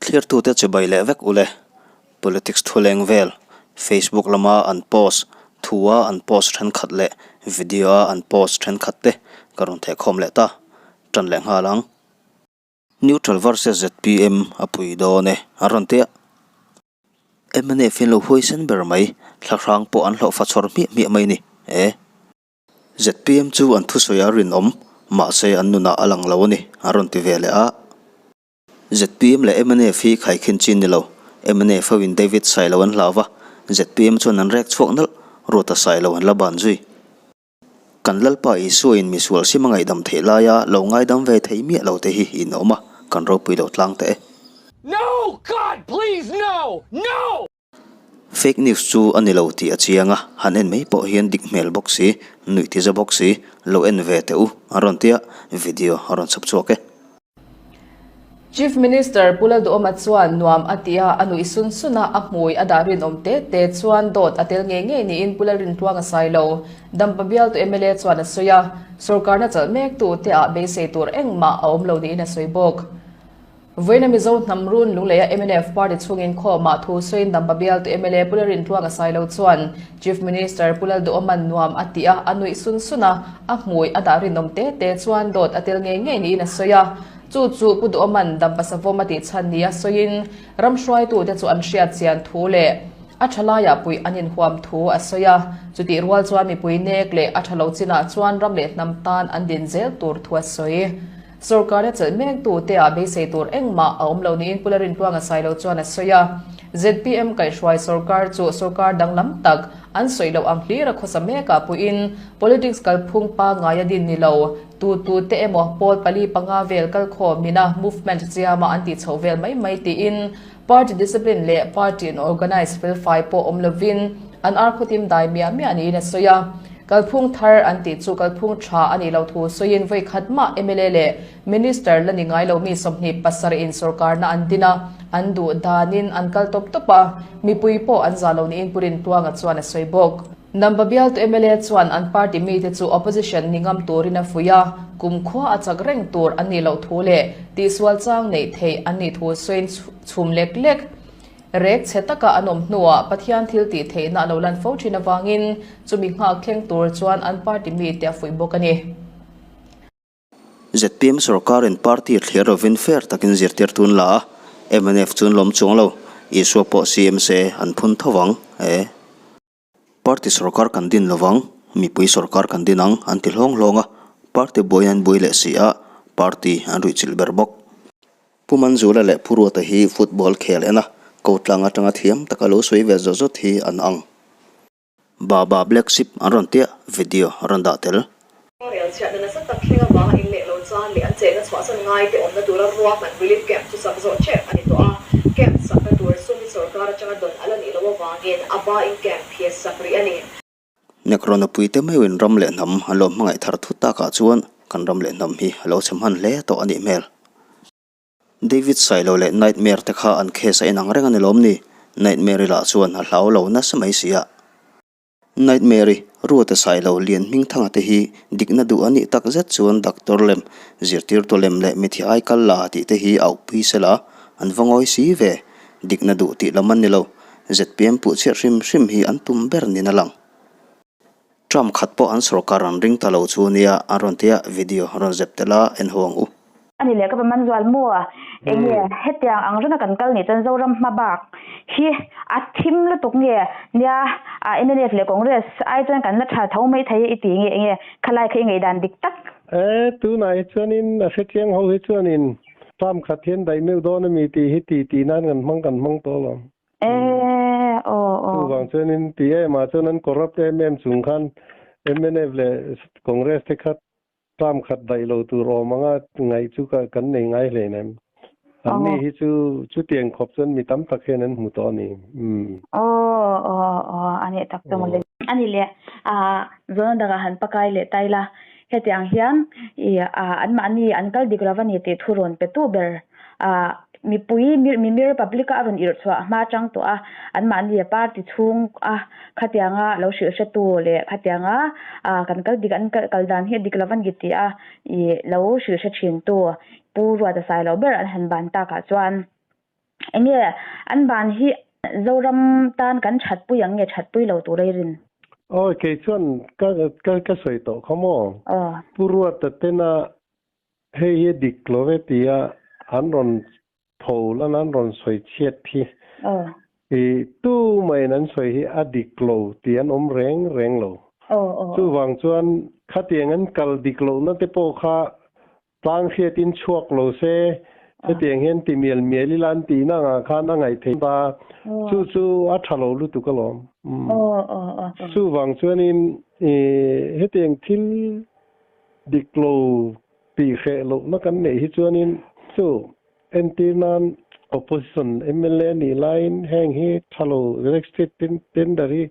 Thlirtute chibai leh vek ule. Politics thuleng vel, Facebook lama an post, thua an post thenkhat leh video-a an post thenkhat te ka rawn thehkhawm leh ta. Tan leh nghal ang. Neutral versus zpm a pui dawn e, an rawn ti a. Mnf hian lo huaisen ber mai, thlahrang pawh an hlawhfa chhawr hmiah hmiah mai ni e. Zpm chu an thusawi a rinawm, mahse an nunah a lang lo a ni, an rawn ti ve leh a. Zpm leh mnf hi khaikhin chin ni lo, mnf hoin David Sailo an hlau va, zpm chuan an rek chhuak nalh, Ruata Sailo an la ban zui. Kan Lalpa Isuain misual sim a ngaihdam theih laia lo ngaidam ve thei miah lo te hi in awm a, kan ropui lo tlang teh e. No! God, please, no! No! Fake news chu a ni lo tih a chiang a, han en mai pawh hian dik hmel bawk si, nuih ti za bawk si, lo en ve teh u a rawn tia, video a rawn chhawp chhuak e. Chief Minister Pu Lalduhoma chuan nuam a ti a, a nuih sun sun a, a hmui a dah rinawm te te chuan dawt a tel ngei ngei niin Pu Lalrintluanga Sailo, Dampa bialtu mla chuan a sawi a, sorkarna chalh mek tu te ah beisei tur engmah a awm lo niin a sawi bawk. Vawiina Mizo hnam run Lungleia mnf party chhungin khawmah thu sawiin Dampa bialtu mla Pu Lalrintluanga Sailo chuan Chief Minister Pu Lalduhoma'n nuam a ti a, a nuih sun sun a, a hmui a dah rinawm te te chuan dawt a tel ngei ngei niin a sawi a. Chu chu Pu Duhoma'n Dampa Savawm a tih chhan nia sawiin ram hruaitute chu an hriat chian thu leh a tha laiah puih an inhuam thu a sawi a. Chutih rual chuan mipui nek leh a tha lo chinah chuan ram leh hnam tan an din zel tur thu a sawi. Sorkar a chelh mek tute ah beisei tur engmah a awm lo niin Pu Lalrintluanga Sailo chuan a sawi a. Zpm kaihhruai sorkar chu sorkar danglam tak an sawi loh ang hlir a khawsa mek ah puiin politics kalphung pangngai a din ni lo tu tu te emaw pawl pali panga vel kalkhawm in a movement chiama an tih chhoh vel mai mai tiin Party discipline leh party in organise felfai pawh awm lovin an ar khawtim dai miah miah niin a sawi a. Kalphung thar an tih chu kalphung tha a nih loh thu sawiin vawi khat mah mla leh Minister la ni ngai lo mi 27 in sorkarna an din a, an duh danin an kal tawp tawp a, mipui pawh an zah lo niin Pu Rintluanga chuan a sawi bawk. Namba bialtu mla chuan an party mite chu opposition ni ngam turin a fuih a, kumkhua a chak reng tur an nih loh thu leh tihsual chang neih theih an nih thu sawiin chhum lek lek rek chhe taka an awm hnuah Pathian thil tih theihna a lo lan fo thin avangin chumi nghak thleng tur chuan an party mite a fuih bawk a ni. Zpm sorkarin party thlir lovin fair takin zirtir tun la a, mnf chuan lawm chuang lo, Isua pawh CM se an phun tho vang e. Party sorkar kan din lovang, mipui sorkar kan din ang an ti hlawng hlawng a, party buaiin an buai leh si a, party an ruihchilh ber bawk. Pu Manzula leh Pu Ruata hi football khel en a, ko tlang atanga thiam taka lo sawi ve zawt zawt hi an ang. Baba Black Sheep an rawn tia video a rawn dah tel. Rel chhiatna nasa tak thleng avanga in leh lo chan leh an chenna chhuahsan ngaite awmna tura ruahman relief camp chu sak zawh ṭep a ni tawh a. Camp sakna tur sum hi sorkar atanga dawn a la nih loh avangin a ba in camp hi a sak rih a ni. Nekrona puite meuhin ram leh hnam an lo hmangaih thar thut takah chuan kan ram leh hnam hi a lo chhe hman hle tawh a nih hmel. David Sailo leh Nightmare te kha an case a inang reng a ni lawm ni? Nightmare-i lah chuan a hlau lo nasa mai si a. Nightmare-i, Ruata Sailo, Lian Hmingthanga te hi dikna duh a nih tak zet chuan doctor lem, zirtirtu lem leh mithi ai kal la tih te hi auhpui se la, an va ngawi si ve. Dikna duh tih lam an ni lo. Zpm puhchhiat hrim hrim hi an tum ber niin a lang. Trump khat pawh an sorkar an ring ta lo chu nia an rawn tia video rawn zep tel a en ho ang u. Ani leh ka va man zual maw a, enge hetiang ang reng a kan kal nih chuan Zoram hma bak hi a thim lutuk nge nia mnf leh Congress ai chuan kan la tha tho mai thei e i ti nge enge khalai kha i ngaihdan dik tak. E tunah hi chuanin a hrechiang ho hi chuanin term khat hian daih meuh dawn ami tih hi ti tih nan kan hmang kan hmang tawh lo. E aw aw. Chuvang chuanin ti em ah chuan an corrupt em em chung khan mnf leh Congress te kha term khat daih lo tur awm anga ngaih chu ka kan nei ngai hlein em. An ni hi chu chutiang khawp chuan mi tam tak hian an hmu tawh a ni. Umm. Aw aw aw a nih tak chu mawle. A ni leh ah zawn dangah han pakai leh ta ila hetiang hian ih ah anmahni an kal dik lo a ni tih thu rawn pe tu ber ah mipui mimir public a a rawn irh chhuah hma atang tawh a anmahni a party chhung a khatianga lo hrilh hre tu leh khatianga ah kan kal dik an kal dan hi a dik lo a ni tih a ih lo hrilh hre thin tu Pu Ruata Sailo ber an han ban takah chuan. Enge an ban hi Zoram tan kan thatpui ang nge thatpui lo tur a i rin? Awi kei chuan ka ka ka sawi tawh kha maw? Aw. Pu Ruata tena hei hi a dik lo ve tia an rawn tho lan an rawn sawi chhiat hi. Aw. I tumaiin an sawi hi a dik lo tih an awm reng reng lo. Aw aw. Chuvang chuan khatiang an kal dik lohna te pawh kha Tlang hriatin chhuak lo se, hetiang hian ti mial mial ila an tihna angah khan a ngaih theih ta. Chu chu a tha lo lutuk alawm. Chuvang chuanin hetiang thil dik lo tih hreh lohna kan neih hi chuanin chu entir nan opposition mla nih laiin heng hi tha lo restricted tender hi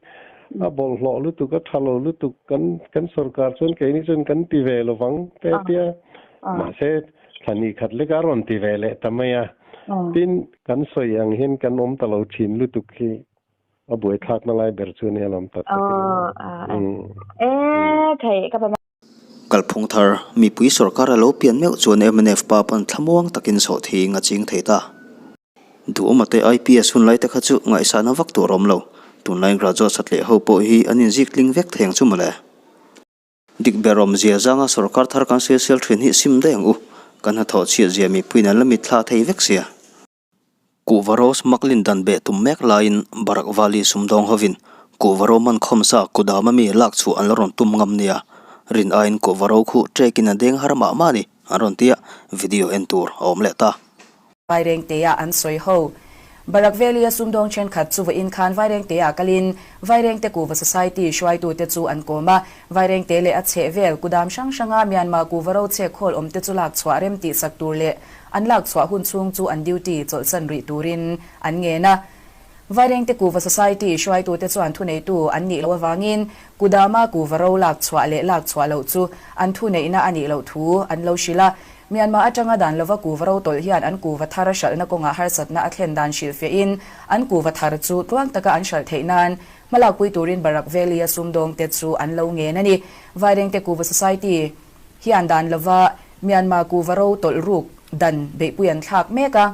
a bawlhhlawh lutuk a tha lo lutuk kan kan sorkar chuan keini chuan kan ti ve lovang te tia mahse thlani khat lek a rawn ti ve leh ta mai a tin kan sawi ang hian kan awm ta lo thin lutuk hi a buaithlakna lai ber chu nia lawm tak tak in. Kalphung thar, mipui sorkar a lo pian meuh chuan mnf pa pawn thlamuang takin sawhthing a ching thei ta. Duhawma te IPS hun lai te kha chu ngaihsahna vak tur a awm lo. Tunlai graduate satleh ho pawh hi an inzik tling vek thei ang chu mawle. Dik ber awmzia zanga sorkar thar kan sawisel thin hi sim daih ang u. Kan hnathawh chhiat zia mipuiin an la mitthla thei vek sia. Kuhva ro smuggling dan beh tum mek laiin Barak Valley sumdawng hovin kuhva ro man khawm sa kudam ami lak chhuah an la rawn tum ngam nia. Rin aiin kuhva ro khu trek in a deng har mah mah a ni, an rawn ti a, video en tur a awm leh ta. Vairengtea an sawi ho. Barak Valley-a sumdawng thenkhat chu vawiin khan Vairengtea kalin Vairengte Kuhva Society hruaitute chu an kawm a, Vairengte leh a chheh vel kudam hrang hranga Myanmar kuhva ro chhek khawl awmte chu lak chhuah rem tihsak tur leh An lak chhuah hun chhung chu an duty chawlhsan rih turin an ngen a. Vairengte Kuhva Society hruaitute chuan thuneitu an nih loh avangin Kudama kuhva ro lak chhuah leh lak chhuah loh chu an thuneihna a nih loh thu an lo hrilh a. Myanmar atanga dan lova kuhva ro tawlh hian an kuhva thar a hralhna kawngah harsatna a thlen dan hrilhfiahin an kuhva thar chu tluang taka an hralh theih nan hmalakpui turin Barak Valley-a sumdawngte chu an lo ngen a ni. Vairengte Kuhva Society. Hian dan lova Myanmar kuhva ro tawlh ruk dan beihpui an thlak mek a.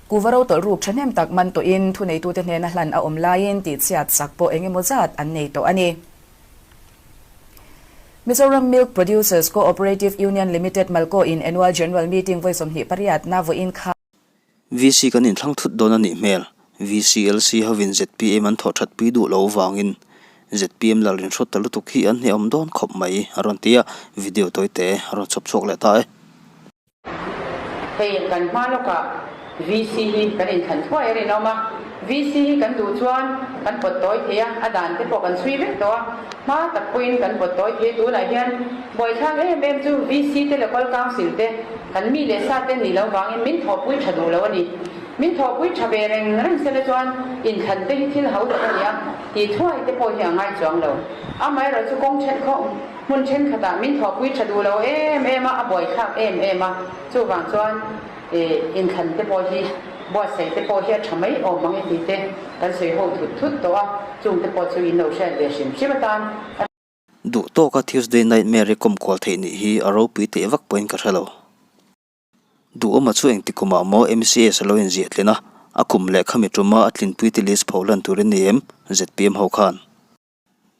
Kuhva ro tawlh ruk thahnem tak man tawhin thuneitute hnena hlan a awm laiin tihchhiat sak pawh eng emaw zat an nei tawh a ni. Mizoram Milk Producers Co-operative Union Limited Malco in Annual General Meeting vawi 28 na vawiin khan VC kan inthlang thut dawn a nih hmel. VCLC hovin zpm an thawh that pui duh lo vangin zpm lal rinhrawt ta lutuk hi an hneawm dawn khawp mai a rawn ti a, video tawi te a rawn chhawp chhuak leh ta e. Hei kan hma lawkah VC hi kan inthlan thuai a rinawm a, VC hi kan duh chuan kan pawt tawi thei a, a dan te pawh kan chhui vek tawh a, hma tak pawhin kan pawt tawi thei a, tunah hian buaithlak em em chu VC te Local Council te Kan mi leh sa te nih loh vangin min thawhpui tha duh lo a ni. Min thawhpui tha ve reng reng sela chuan inthlan te hi thil ho tak a ni a, tih thuai te pawh hi a ngai chuang lo. Amaherawhchu kawng then khawh hmun thenkhatah min thawhpui tha duh lo em em a, a buaithlak em em a, chuvang chuan inthlan te pawh hi buatsaih te pawh hi a tha mai awm ang e tih te kan sawi ho thut thut tawh a, chung te pawh chu in lo hriat ve hrim hrim atan a. Duh tawka Tuesday Nightmare i kawm kual theih nih hi a ropui teh vak pawhin ka hre lo. Duhawma chu engti kumah maw MCS a lo inziah tlin a, a kum leh khami tuma a tlinpui te list pho lan turin ni em? Zpm ho khan.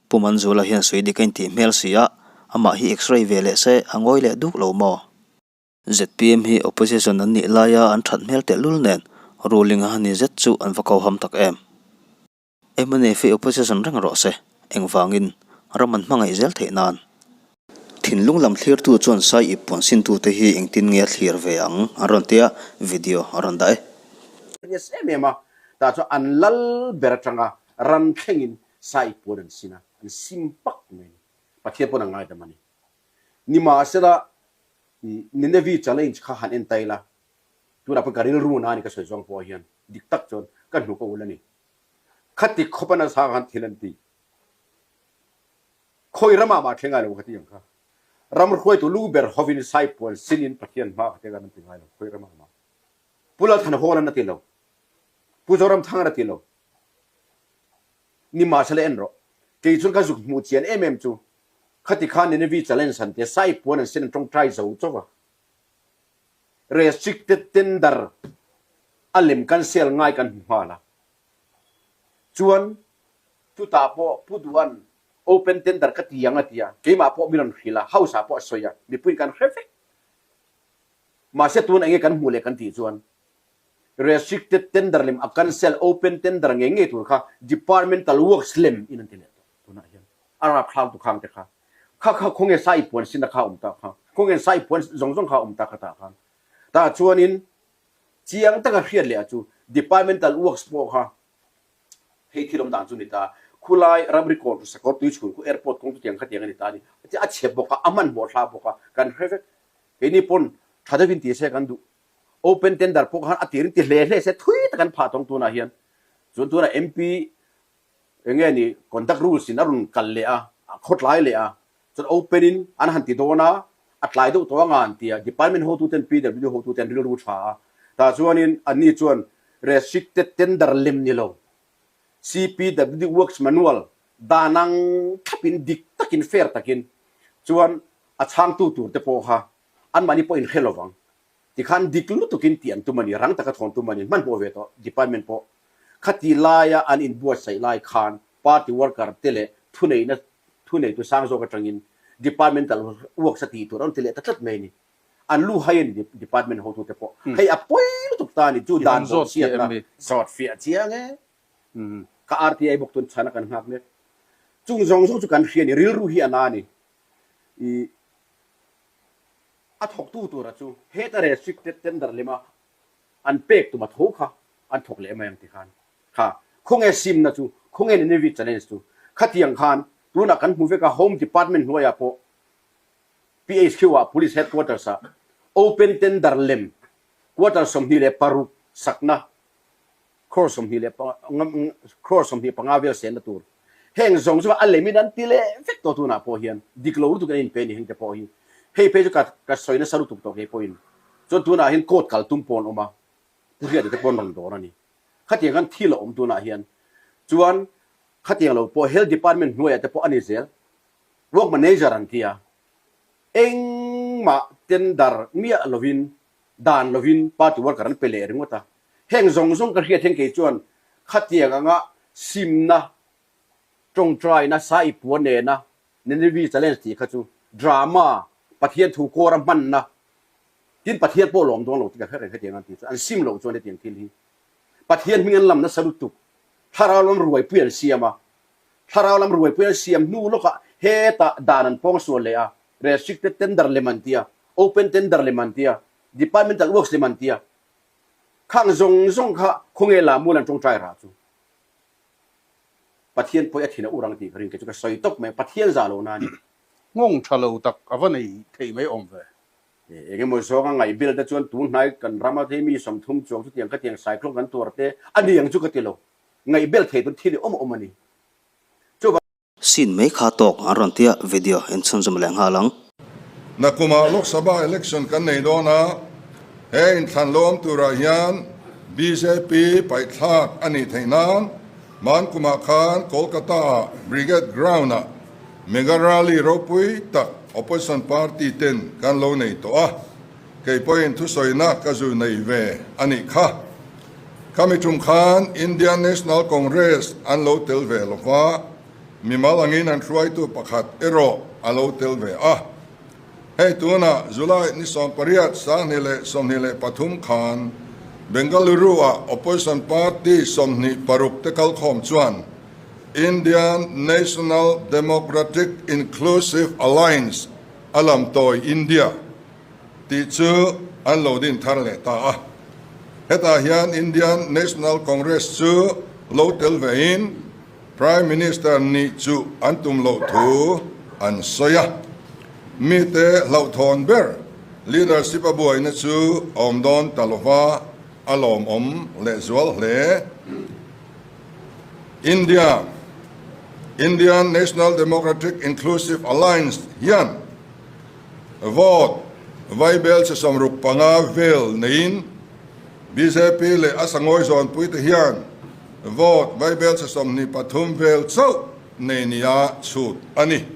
Pu Manzula hian sawi dik a intih hmel si a, amah hi x-ray ve leh se a ngawi leh duk lo maw? Zpm hi opposition an nih laia an that hmel tehlul nen ruling a ni zet chu an va koham tak em? Mnf hi opposition reng rawh se, engvangin ram an hmangaih zel theih nan. Thinlung lam thlirtu chuan sai ip puan sintute hi engtin nge a thlir ve ang an rawn tia video a rawn dah e. Serious em em a, tah chuan an lal ber atanga ran thlengin sai ip puan an sin a, an sim pak mai a ni. Pathian pawn a ngaidam a ni. Nimahsela Nineveh challenge kha han en ta ila, tunah pawh ka rilru na a ni ka sawi zawng pawh hian dik tak chuan ka hnuk a ul a ni. Khati khawp a nasa khan thil an ti. Khawi ramah mah thleng ngai lo khati ang kha. Ram hruaitu lu ber hovin sai puan sinin Pathian hma khati khan an ti ngai lo khawi ramah mah. Pu Lalthanhawla an a ti lo. Pu Zoramthanga an a ti lo. Nimahsela en rawh. Kei chuan ka zuk hmuh chian em em chu khati khan Nineveh challenge han tia sai puan an sin an tawngtai zo chauh a. Restricted tender. A lem cancel ngai kan hmu nghal a. Chuan chutah pawh Pu Duhan open tender ka ti ang a ti a, keimah pawh mi rawn hrilh a, house ah pawh a sawi a, mipuiin kan hre vek. Mahse tun enge kan hmuh leh kan tih chuan restricted tender lem a cancel open tender ngei ngei tur kha departmental works lem in an ti leh tawh tunah hian a rapthlak tu khang te kha kha kha khawnge sai puan sin a kha awm ta kha khawnge sai puan zawng zawng kha awm ta kha tah khan tah chuanin chiang taka hriat leh a chu departmental works pawh kha hei thil awm dan chu ni ta khulai ramri kawn sakawr tui chhun khu airport kawng chu tiang kha tiang a ni ta a ni a chhe bawk a a hmanhmawh thla bawk a kan hre vek keini pawn tha deuhin ti se kan duh Open tender pawh khan a tirin ti hle hle se thui tak an phah tawng tunah hian. Chuan tunah MP eng nge ni conduct rules in a rawn kal leh a, a khawtlai leh a, chuan open in an han ti dawn a, a tlai deuh tawh anga an ti a, department hotuten PWD hotute an rilru tha a, tah chuanin anni chuan restricted tender lem ni lo CPWD works manual dan ang thlapin dik takin fair takin chuan a chhangtu tur te pawh kha anmahni pawh inhre lovang. Tikhan dik lutukin tih an tum a ni, rang taka thawn tum a ni, hmanhmawh ve tawh department pawh khati laia an inbuatsaih lai khan party worker te leh thuneihna thuneitu sang zawk atangin departmental works a tih tur an ti leh ta tlat mai a ni. An lu hai a ni department hotute pawh. Hei a pawi lutuk ta a ni, chu dan bawh chhiatna zawt fiah chiang e. Ka RTI bawk tun chhana kan nghak mek. Chung zawng zawng chu kan hria a ni, rilru hi a na a ni. I. A thawktu tura chu heta restricted tender lema an pek tuma tho kha an thawk leh mai ang ti khan kha khawnge simna chu khawnge Nineveh challenge chu khatiang khan tunah kan hmu vek a Home Department hnuaiah pawh PHQ ah Police Headquarters ah open tender lem quarter 26 sakna Crore 20 leh crore 25 vel senna tur heng zawng chu a lemin an ti leh vek tawh tunah pawh hian dik lo lutuk an inpe a ni heng te pawh hi hei phei chu ka ka sawi nasa lutuk tawh kei pawhin chuan tunah hian court kal tum pawh an awm a Pu Hriata te pawh an rawn dawr a ni khatiang khan thil a awm tunah hian chuan khatiang lo pawh health department hnuaiah te pawh a ni zel work manager an ti a engmah tender miah lovin dan lovin party worker an pe leh ringawt a, heng zawng zawng ka hriat hian kei chuan khatiang anga simna, tawngtaina, sai pua nena Nineveh challenge tih kha chu drama, Pathian thu kawra hmanna, tin Pathian pawh lawm dawn lo tih ka hre reng hetiang an tih chu an sim loh chuan hetiang thil hi Pathian hming an lam nasa lutuk, thlarau lam ruaipui an siam a, thlarau lam ruaipui an siam hnu lawkah hetah dan an pawngsual leh a, restricted tender lem an ti a, open tender lem an ti a, departmental works lem an ti a, khang zawng zawng kha khawnge la mual an tawngtai rah chu Pathian pawi a thin a ur ang tih ka ring kei chu ka sawi tawp mai, Pathian zah lohna a ni. Nghawng tha lo tak a va nei thei mai awm ve. Eng emaw zawnga ngaihbel te chuan tun hnai kan rama thei mi 30 chuang chutiang khatiang cyclone kan tuar te a ni ang chu ka ti lo. Ngaihbel thei tur thil i awm awm a ni. Chuvang. Scene mai kha tawk an rawn tia video en chhunzawm leh nghal ang. Nakumah Lok Sabha election kan nei dawn a, he inthlan lo awm turah hian bjp paihthlak a nih theih nan Mankumah khan Kolkata-ah Brigade Ground-ah mega rally ropui tak opposition party ten kan lo nei tawh a, kei pawhin thusawina ka zu nei ve a nih kha. Khami tum khan Indian National Congress an lo tel ve lo va, mimal angin an hruaitu pakhat erawh a lo tel ve a. Hei tunah July ni 18 2023 khan Bengaluru-ah opposition party 26 te kalkhawm chuan Indian National Democratic Inclusive Alliance a lamtawi India tih chu an lo din thar leh ta a. Hetah hian Indian National Congress chu lo tel vein Prime Minister nih chu an tum loh thu an sawi a. Mite hlauhthawn ber leadership a buaina chu awm dawn ta lova a lawmawm lehzual hle. India, Indian National Democratic Inclusive Alliance hian Vote vaibel chi 65 vel neiin bjp leh a sangawi zawnpuite hian vote vaibel chi 23 vel chauh nei nia chhut a ni.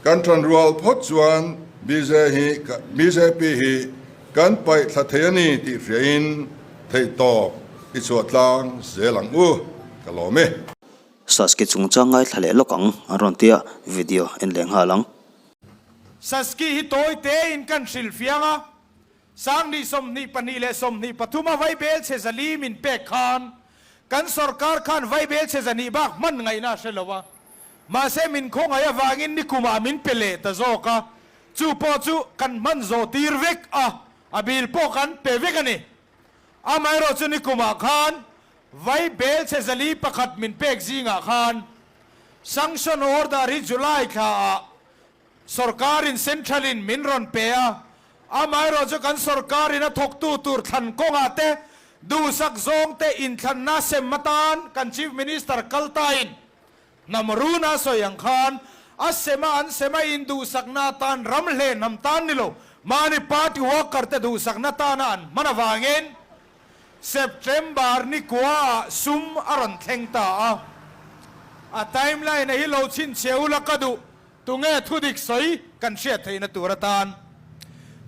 Kan tanrual phawt chuan bjp hi kan paih thla thei a ni tih hriain. Theihtawp i chhuah tlang zel ang u, ka lawm e. Saski chungchang ngaithla leh lawk ang an rawn tia video en leh nghal ang. Saski hi tawi tein kan hrilh fiang a, Sangni 22 leh 23 a vaibel chhe zali min pek khan kan sorkar khan vaibel chhe zahnih bak hman ngaihna a hre lo a, mahse min khawngaih avangin nikumah min pe leh ta zawk a, chu pawh chu kan hman zawh tir vek a, a bil pawh kan pe vek a ni. Amaherawh chu nikumah khan vaibel chhe zali pakhat min pek zingah khan sanction order hi July thlaah Sorkarin Central-in min rawn pe a, amaherawh chu kan sorkarin a thawktu tur thlan kawngah te, duhsak zawng te inthlanna sem atan kan Chief Minister kal tain hnam runa sawi ang khan a sema an sema in duhsakna atan ram hle hnam tan ni lo mahni party worker te duhsakna tana an hman avangin September ni kuaah sum a rawn thleng ta a, a timeline a hi lo chhinchhiah ula ka duh. Tunge thudik sawi kan hriat theihna tur atan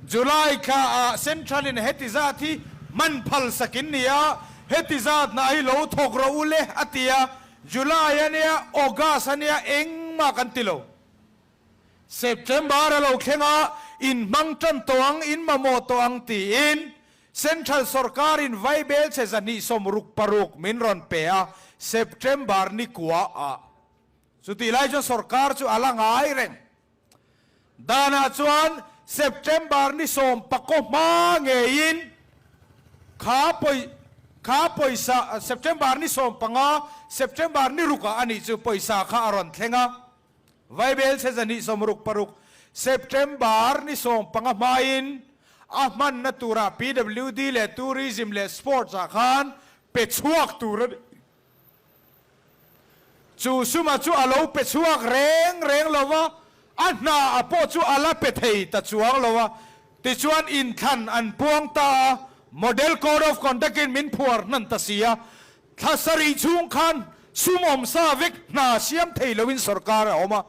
July thlaah Central in heti zat hi man phal sakin ni a, heti zat hna hi lo thawk rawh u le a ti a, July a nia, August a nia engmah kan ti lo. September a lo thleng a, in hmang tan tawh ang, in mamawh tawh ang tiin Central sorkar in vaibel chhe 266 min rawn pe a, September ni kua ah. Chutih lai chuan sorkar chu a la ngai reng. Danah chuan September ni sawm pakaw hma ngeiin kha pawi kha pawisa September ni 15 September ni rukah a nih chu pawisa kha a rawn thleng a. Vaibel chhe 266 September ni 15 hmain a hmanna turah PWD leh Tourism leh Sports ah khan pe chhuak tur a ni. Chu suma chu a lo pe chhuak reng reng lo va, a hna a pawh chu a la pe thei ta chuang lo a. Tichuan inthlan an puang ta a, Model Code of Conduct in min phuar hnan ta si a, thla sarih chhung khan sum awm sa vek hna siam thei loin sorkar a awm a.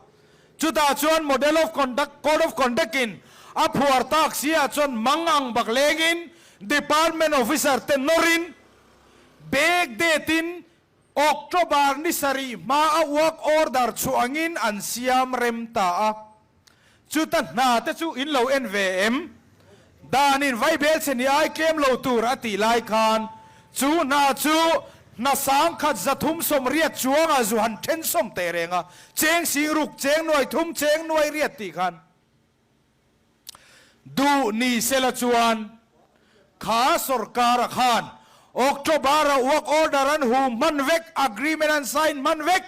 Chutah chuan Model of Conduct, Code of Conduct in a phuar tak si ah chuan mang ang bak lengin Department Officer te nawrin Bag date-in October ni sarih hma a work order chhuah angin an siam rem ta a. Chuta hna te chu in lo en ve em? Danin vaibel chhe ni ai tlem lo tur a tih lai khan chu hna chu hna sangkhat 380 chuangah zu han then sawm teh reng a, cheng sing ruk, cheng nuai thum, cheng nuai riat tih khan. Duh ni sela chuan kha sorkara khan October-a work order an hu hman vek, agreement an sign hman vek.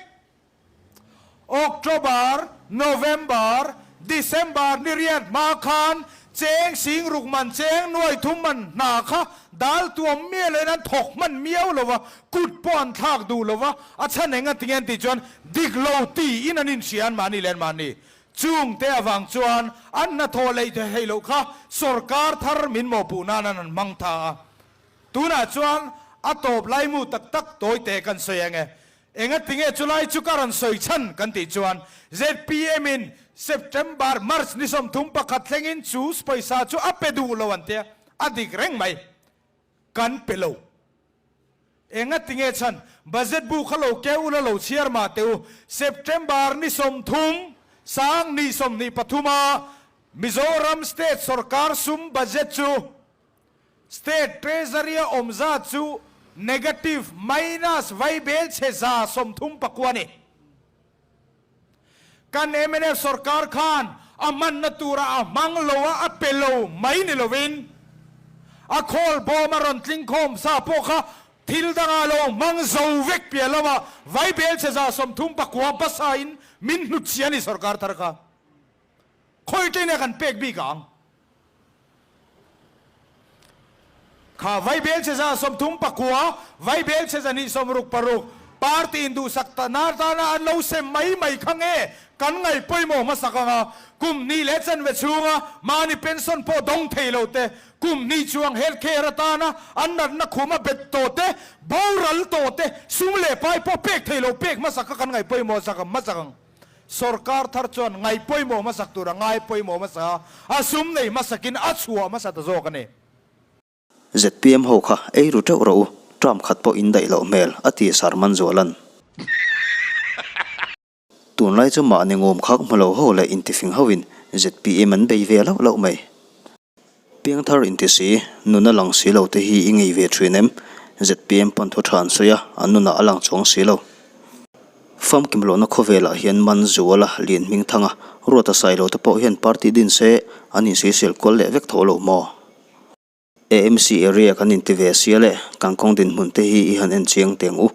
October, November, December ni riat hma khan cheng sing ruk man, cheng nuai thum man hna kha dal tuam mial in an thawk hman miau lo va, kut pawh an thlak duh lo va, a chhan eng a ti nge an tih chuan dik lo tiin an inhria an mahni leh an mahni. Chung te avang chuan an hnathawh lei thei loh kha sorkar thar min mawhpuh nan an hmang tha a. Tunah chuan a tawp laimu tak tak tawi te kan sawi ang e. Engatinge chulai chu ka rawn sawi chhan kan tih chuan zpm in September, March ni 31 thlengin chu pawisa chu a pe duh lo an tia, a dik reng mai. Kan pe lo. Engatinge chhan budget bu kha lo keu ula lo chhiar mah teh u. September ni 30, sang ni 23 a Mizoram state sorkar sum budget chu state treasury a awm zat chu negative minus vaibel chhe 139 a ni. Kan mnf sorkar khan a hmanna tura a hmang lo a, a pe lo mai ni lovin a khawl bawm a rawn tling khawm sa pawh kha thil dangah lo hmang zo vek piah lama vaibel chhe 39 basa in min hnut si a ni sorkar thar kha. Khawi ṭin a kan pek bik ang? Kha vaibel chhe 39, vaibel chhe 266, party in duhsak ta na tana an lo sem mai mai kha nge kan ngaih pawimawh hmasak ang a, kum hnih leh chanve chhunga mahni pension pawh dawng thei lo te, kum hnih chuang health care atana an natna khuma bet tawh te, boral tawh te, sum leh pai pawh pek thei lo pek hmasak kha kan ngaih pawimawh hmasak ang. Sorkar thar chuan ngaih pawimawh hmasak tur a ngai pawimawh hmasa a, a sum nei hmasakin a chhuah hmasa ta zawk a ni. ZPM ho kha ei ru teuh rawh u, term khat pawh in daih loh hmel, a ti Sarman Zualan. Tunlai chu mahni ngum khak hmu lo ho leh intifing hoin ZPM an bei ve loh loh mai. Piangthar inti si, nun a lang si lo te hi i ngei ve thin em? ZPM pawn thu tha an sawi a, an nunah a lang chuang si lo. Famkim lohna khawvelah hian man zuala lian hming thanga ruata sai lo te pawh hian party din se an insuisel kual leh vek tho lo maw? AMC area kan inti ve sia leh kan kawng dinhmun te hi i han en chiang teng u.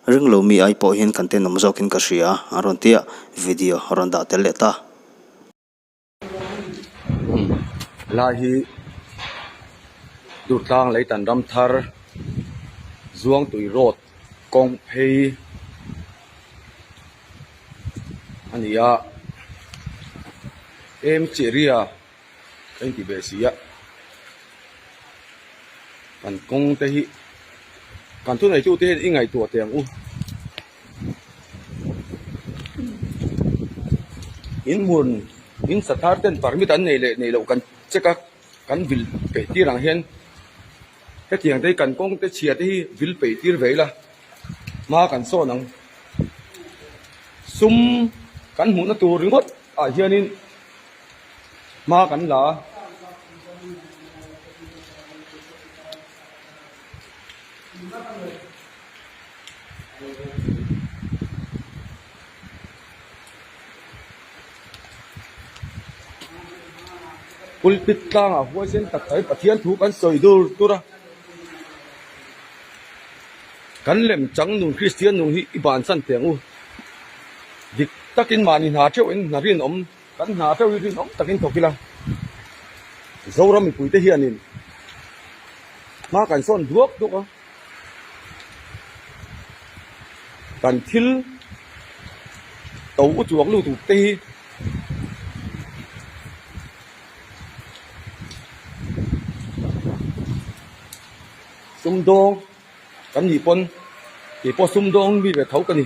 Ring lo mi ai pawh hian kan tenawm zawkin ka hria a rawn tia video a rawn dah tel leh ta. Lai hi Durtlang Leitan Ramthar Zuangtui Road kawng phei a ni a, AMC area Ka inti ve si a, kan kawng te hi kan thuneitute hian i ngaihtuah teh ang u. In hmun in sa thar ten permit an nei leh nei loh kan check a, kan vil peih tir ang hian hetiang te hi kan kawng te chhia te hi vil peih tir ve ila hma kan sawn ang. Sum kan hmuhna tur ringawt ah hianin. Hma kan la a. Pulpit tlangah huaisen tak tak hi Pathian thu kan sawi dur dur a. Kan lem chang nun Kristian nun hi i bansan teh ang u. Dik takin mahni hna theuhin hna rinawm. Kan hna teuh hi rinawm takin thawk ila, Zoram mipuite hianin hma kan sawn duak duak a, kan thil to u chuak lutuk te hi sumdawng kan nih pawn kei pawh sumdawng mi ve tho ka ni.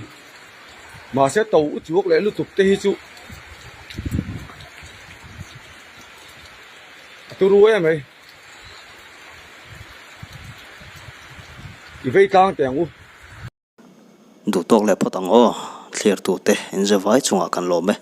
Mahse to u chuak leh lutuk te hi chu a turu em mai. I vei tlang teh ang u. Duhtawk leh phawt ang aw, thlir tute inzevai chungah kan lawm e.